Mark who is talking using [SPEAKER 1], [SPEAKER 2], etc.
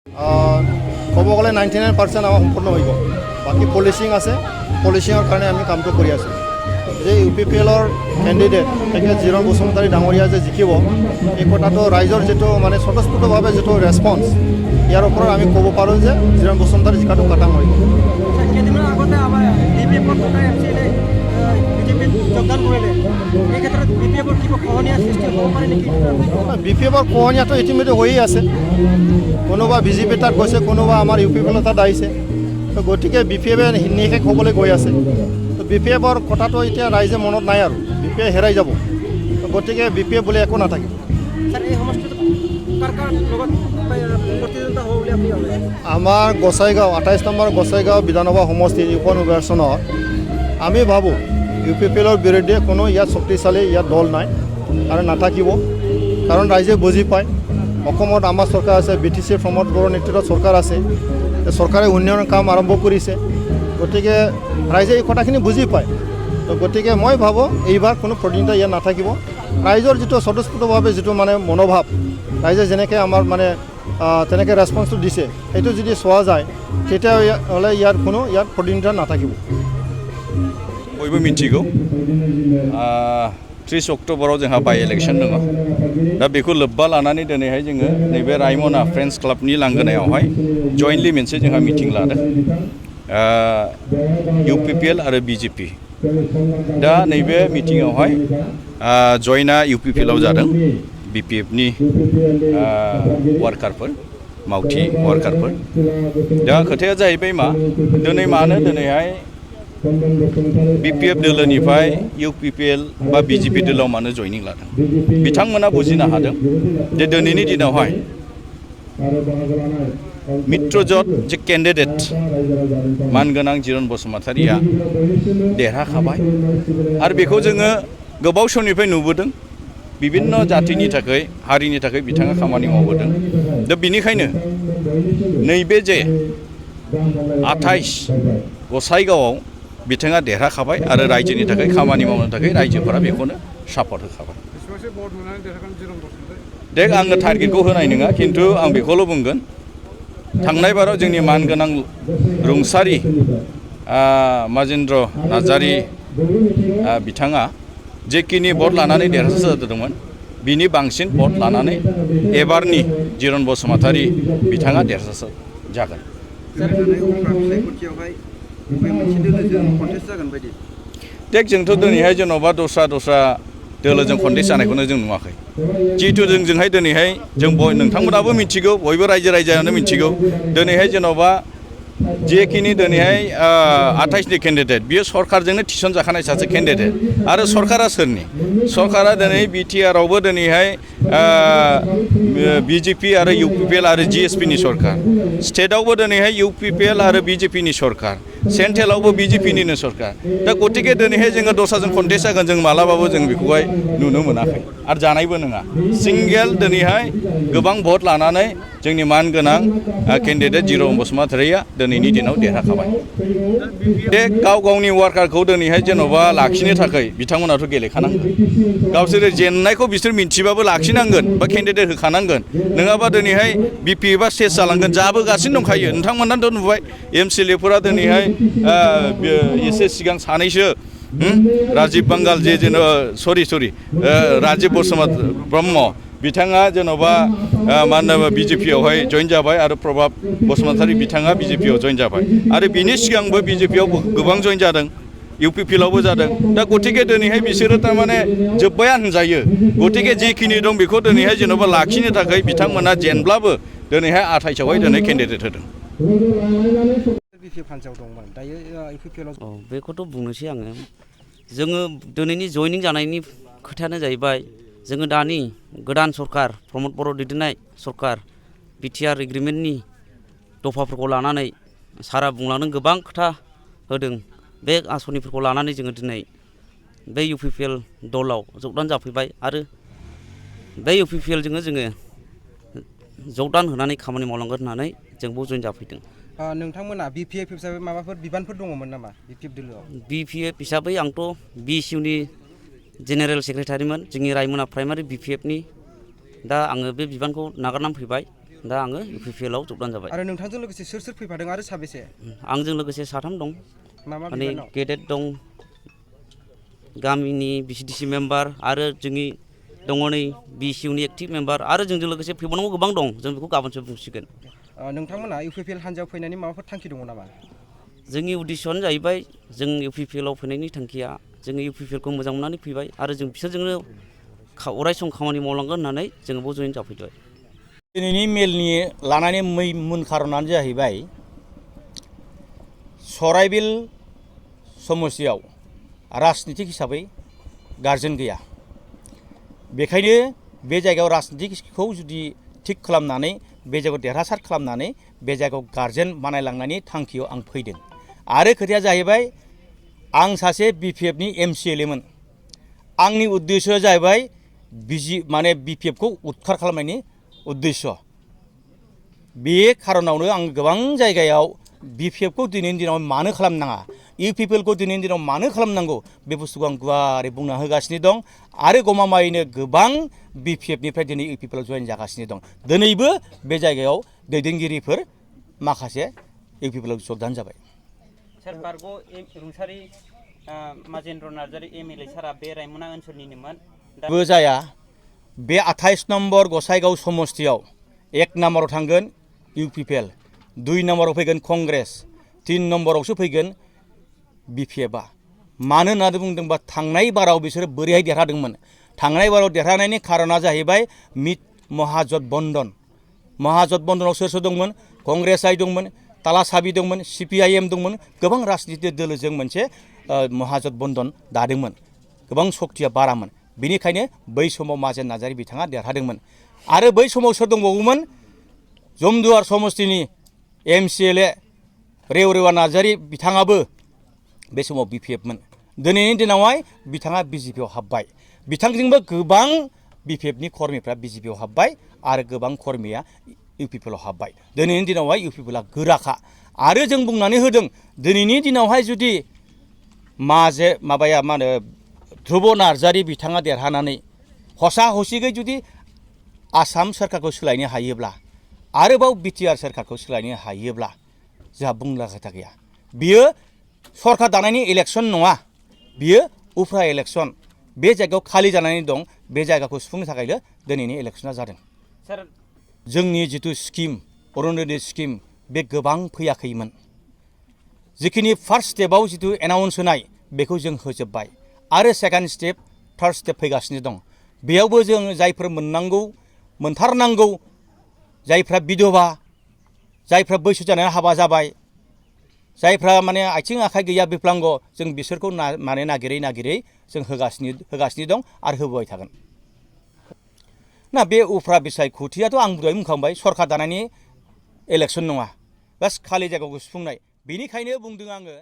[SPEAKER 1] ক'ব গ'লে 99% আমাৰ সম্পূৰ্ণ হৈ গ'ল। বাকী পলিচিং আছে, পলিচিঙৰ কাৰণে আমি কামটো কৰি আছোঁ। যে UPPLৰ কেণ্ডিডেট তেখেত জিৰণ বসুমতাৰী ডাঙৰীয়া যে জিকিব, এই কথাটো ৰাইজৰ যিটো মানে স্বতঃস্ফূৰ্তভাৱে যিটো ৰেছপন্স, ইয়াৰ ওপৰত আমি ক'ব পাৰোঁ যে জিৰণ বসুমতাৰী জিকাটো কাটাং হৈ গ'ল।
[SPEAKER 2] কেইদিনমান আগতে আমাৰ BPFৰ দুটা MCLA বিজেপিত যোগদান কৰিলে। এই ক্ষেত্ৰত BPFৰ কিবা খহনীয়া সৃষ্টি হ'ব পাৰে নেকি?
[SPEAKER 1] BPFৰ খহনীয়াটো ইতিমধ্যে হৈয়ে আছে। কোনোবা বিজেপি তাত গৈছে, কোনোবা আমাৰ UPPL তাত আহিছে। তো গতিকে BPFে নিশেষ হ'বলৈ গৈ আছে। তো BPFৰ কথাটো এতিয়া ৰাইজে মনত নাই আৰু BPF হেৰাই যাব। তো গতিকে BPF বুলি একো নাথাকিব।
[SPEAKER 2] ছাৰ, এই সমষ্টিটোত কাৰ লগত প্ৰতিদ্বন্দ্বিতা হ'ব বুলি আপুনি ভাবে?
[SPEAKER 1] আমাৰ গোসাইগাঁও 28 নম্বৰ গোসাইগাঁও বিধানসভা সমষ্টিৰ উপ নিৰ্বাচনত আমি ভাবোঁ UPPLৰ বিৰুদ্ধে কোনো ইয়াত শক্তিশালী ইয়াত দল নাই আৰু নাথাকিব। কাৰণ ৰাইজে বুজি পায় অসমত আমাৰ চৰকাৰ আছে, BTCৰ প্ৰমোদ বড়োৰ নেতৃত্বত চৰকাৰ আছে, চৰকাৰে উন্নয়নৰ কাম আৰম্ভ কৰিছে। গতিকে ৰাইজে এই কথাখিনি বুজি পায়। তো গতিকে মই ভাবোঁ এইবাৰ কোনো প্ৰতিদ্বন্দ্বিতা ইয়াত নাথাকিব। ৰাইজৰ যিটো স্বতঃস্ফূৰ্তভাৱে যিটো মানে মনোভাৱ, ৰাইজে যেনেকৈ আমাৰ মানে তেনেকৈ ৰেছপন্সটো দিছে, সেইটো যদি চোৱা যায় তেতিয়াহ'লে ইয়াত প্ৰতিদ্বন্দ্বিতা নাথাকিব।
[SPEAKER 3] बयबो मिथिगौ 30 अक्ट'बराव जोंहा बाइ इलेक्शन दङ। दा बेखौ लोब्बा लानानै दिनैहाय जोङो नैबे रायमना फ्रेन्ड्स क्लाबनि लांगोनायावहाय जयेन्टलि मोनसे जोंहा मिटिं लादों UPPL आरो BJP। दा नैबे मिटिङावहाय जयना UPPLआव जादों BPFनि वार्कारफोर, मावथि वार्कारफोर। दा खोथाया जाहैबाय दिनैहाय BPF दोलोनिफ्राय UPPL बा BJP दोलोआव मानो जयनिं लादों, बिथांमोना बुजिनो हादों जे दिनैनि दिनावहाय मित्रजोत जे केन्डिडेट मानगोनां जिरन बसुमतारीया देरहाखाबाय आरो बेखौ जोङो गोबाव समनिफ्राय नुबोदों। विभिन्न जातिनि थाखाय, हारिनि थाखाय बिथाङा खामानि मावबोदों। दा बिनिखायनो नैबे जे 28 गसाइगावआव बिथाङा देरहाखाबाय आरो रायजोनि थाखाय खामानि मावनो थाखाय रायजोफोरा बेखौनो सापर्ट होखाबाय। देख आङो टारगेटखौ होनाय नङा, खिन्थु आं बेखौल' बुंगोन थांनाय बाराव जोंनि मानगोनां रुंसारि माजेन्द्र नार्जारि बिथाङा जेखिनि भट लानानै देरहासार जादोंमोन बिनि बांसिन भट लानानै एबारनि जिरन बसुमतारी बिथाङा देरहासार जागोन। देख जोंथ' दिनैहाय जेन'बा दस्रा दोलोजों कन्टेस्ट जानायखौनो जों नुवाखै। जिहेतु जोंहाय दिनैहाय नोंथांमोनाबो मिथिगौ, बयबो रायजोआनो मिथिगौ दिनैहाय जेन'बा जेखिनि दिनैहाय 28नि केन्डिडेट बियो सरकारजोंनो थिसनजाखानाय सासे केन्डिडेट। आरो सरकारा सोरनि? सरकारा दिनै BTRआवबो दिनैहाय BJP आरो UPPL आरो GSPनि सरकार, स्टेटआवबो दिनैहाय UPPL आरो BJPनि सरकार, सेन्ट्रेलावबो BJPनिनो सरकार। दा गतिके दिनैहाय जोङो दस्राजों कन्टेस्ट जागोन जों मालाबाबो जों बेखौहाय नुनो मोनाखै आरो जानायबो नङा। सिंगेल दिनैहाय गोबां भट लानानै जोंनि मानगोनां केन्डिडेट जिरन बसुमतारीया दिनैनि दिनाव देरहाखाबाय। बे गावनि वार्कारखौ दिनैहाय जेन'बा लाखिनो थाखाय बिथांमोनाथ' गेलेखानांगोन। गावसोर जेननायखौ बिसोर मिन्थिबाबो लाखिनांगोन बा केन्डिडेट होखानांगोन, नङाबा दिनैहाय BPFआ सेस जालांगोन। जाबोगासिनो दंखायो, नोंथांमोनाथ' नुबाय MCLAफोरा दिनैहाय एसे सिगां सानैसो राजिब बांगाल राजिब ब्रह्म बिथाङा जेन'बा मा होनो BJPआवहाय जइन जाबाय आरो प्रभाब बसुमतारी बिथाङा BJPआव जइन जाबाय आरो बिनि सिगांबो BJPआव गोबां जइन जादों, UPPLआवबो जादों। दा गतिके दिनैहाय बिसोरो थारमाने जोब्बायानो होनजायो। गतिके जिखिनि दं बेखौ दिनैहाय जेन'बा लाखिनो थाखाय बिथांमोना जेनब्लाबो दिनैहाय 28आवहाय दिनै केन्डिडेट होदों।
[SPEAKER 4] बेखौथ' बुंनोसै आङो। जोङो दिनैनि जयनिं जानायनि खोथायानो जाहैबाय जोङो दानि गोदान सरकार प्रमद बर' दैदेननाय सरकार BTR एग्रिमेन्टनि दफाफोरखौ लानानै सारा बुंलांदों, गोबां खोथा होदों। बे आसनिफोरखौ लानानै जोङो दिनै बे UPPL दलाव जगदान जाफैबाय आरो बे UPPLजोंनो जोङो जगदान होनानै खामानि मावलांगोन होननानै जोंबो जइन जाफैदों।
[SPEAKER 2] नोंथांमोना BPF हिसाबै माबाफोर बिबानफोर दङमोन नामा BPF दोलोआव?
[SPEAKER 4] BPF हिसाबै आंथ' BSUनि जेनेरेल सेक्रेटारिमोन जोंनि रायमना प्राइमारि BPFनि। दा आङो बे बिबानखौ नागारनानै फैबाय दा आङो UPPL आव जगदान जाबाय
[SPEAKER 2] आरो नोंथांजों लोगोसे सोर सोर फैफादों आरो साबेसे
[SPEAKER 4] आंजों लोगोसे साथाम दं
[SPEAKER 2] मा मा
[SPEAKER 4] माने
[SPEAKER 2] बिबानाव
[SPEAKER 4] गेदेर दं गामिनि BCDC मेम्बार आरो जोंनि दङ नै BCU नि एक्टिभ मेम्बार आरो जोंजों लोगोसे फैबावनांगौ गोबां दं जों बेखौ गाबोनसो बुंसिगोन
[SPEAKER 2] नोंथांमोना UPPL हान्जायाव फैनायनि माबाफोर थांखि दङ नामा
[SPEAKER 4] जोंनि उद्देश्यआनो जाहैबाय जों UPPL आव फैनायनि थांखिया जोङो UPPL खौ मोजां मोननानै फैबाय आरो जों बिसोरजोंनो अरायसम खामानि मावलांगोन होननानै जोङो बेयाव जयेन जाफैबाय
[SPEAKER 5] दिनैनि मेलनि लानानै मैन खारनानो जाहैबाय सराइबिल समस्तियाव राजनितिक हिसाबै गारजेन गैया बेखायनो बे जायगायाव राजनितिकखौ जुदि थिक खालामनानै बे जायगायाव देरहासार खालामनानै बे जायगायाव गारजेन बानायलांनायनि थांखियाव आं फैदों आरो खोथाया जाहैबाय आं सासे BPF नि MCLA मोन आंनि उद्देश्यआ जाहैबाय BPF खौ उदखार खालामनायनि उद्देश्य बे खारनावनो आं गोबां जायगायाव BPF खौ दिनैनि दिनाव मानो खालामनाङा UPPL खौ दिनैनि दिनाव मानो खालामनांगौ बे बुस्थुखौ आं गुवारै बुंना होगासिनो दं आरो गमामायैनो गोबां BPF निफ्राय दिनै UPPL आव जयेन जागासिनो दं दिनैबो बे जायगायाव दैदेनगिरिफोर माखासे UPPL आव जगदान जाबाय
[SPEAKER 6] सार बारग' रुंसारि माजेन्द्र नार्जारि MLA सारा बे रायमना ओनसोलनिनोमोन
[SPEAKER 5] बो जाया बे 28 नम्बर गसाइगाव समस्तियाव 1 नम्बराव थांगोन UPPL 2 नम्बराव फैगोन कंग्रेस 3 नम्बरावसो फैगोन BPF आ मानो होननानै बुंदोंबा थांनाय बाराव बिसोरो बोरैहाय देरहादोंमोन थांनाय बाराव देरहानायनि खारना जाहैबाय महाजोथबन्धनाव सोर दंमोन कंग्रेस आइ दंमोन ताला साबि दंमोन CPIM दंमोन गोबां राजनिति दोलोजों मोनसे महाजोथबन्धन दादोंमोन गोबां सक्तिया बारामोन बेनिखायनो बै समाव माजेन नार्जारि बिथाङा देरहादोंमोन आरो बै समाव सोर दंबावोमोन जमदुवार समस्तिनि MCLA रेवरेवा नार्जारि बिथाङाबो बे समाव BPF मोन दिनैनि दिनावहाय बिथाङा BJP आव हाबबाय बिथांजोंबो गोबां BPF नि कर्मिफ्रा BJP आव हाबबाय आरो गोबां कर्मिया UPPL आव हाबबाय दिनैनि दिनावहाय UPPL आ गोराखा आरो जों बुंनानै होदों दिनैनि दिनावहाय जुदि ध्रुब नार्जारि बिथाङा देरहानानै हसा हसिगै जुदि आसाम सोरखारखौ सोलायनो हायोब्ला आरोबाव BTR सोरखारखौ सोलायनो हायोब्ला जोंहा बुंला खोथा गैया बियो सरकार दानायनि इलेक्सन नङा बियो उफ्रा इलेक्सन बे जायगायाव खालि जानानै दं बे जायगाखौ सुफुंनो थाखायनो दिनैनि इलेक्सना जादों
[SPEAKER 6] सार
[SPEAKER 5] जोंनि जिथु स्किम अरुण'दय स्किम बे गोबां फैयाखैमोन जिखिनि फार्स्ट स्टेपआव जिथु एनाउन्स होनाय बेखौ जों होजोबबाय आरो सेकेन्ड स्टेप थार्ड स्टेप फैगासिनो दं बेयावबो जों जायफोर मोनथारनांगौ जायफ्रा बिधवा जायफ्रा बैसो जानानै हाबा जाबाय जायफ्रा माने आथिं आखाइ गैया बिकलांग जों बिसोरखौ नागिरै जों होगासिनो दं आरो होबोबाय थागोन ना बे उफ्रा बिसायख'थियाथ' आं दहाय बुंखांबाय सरकार दानायनि इलेक्सन नङा बास खालि जायगाखौ सुफुंनाय बेनिखायनो बुंदों आङो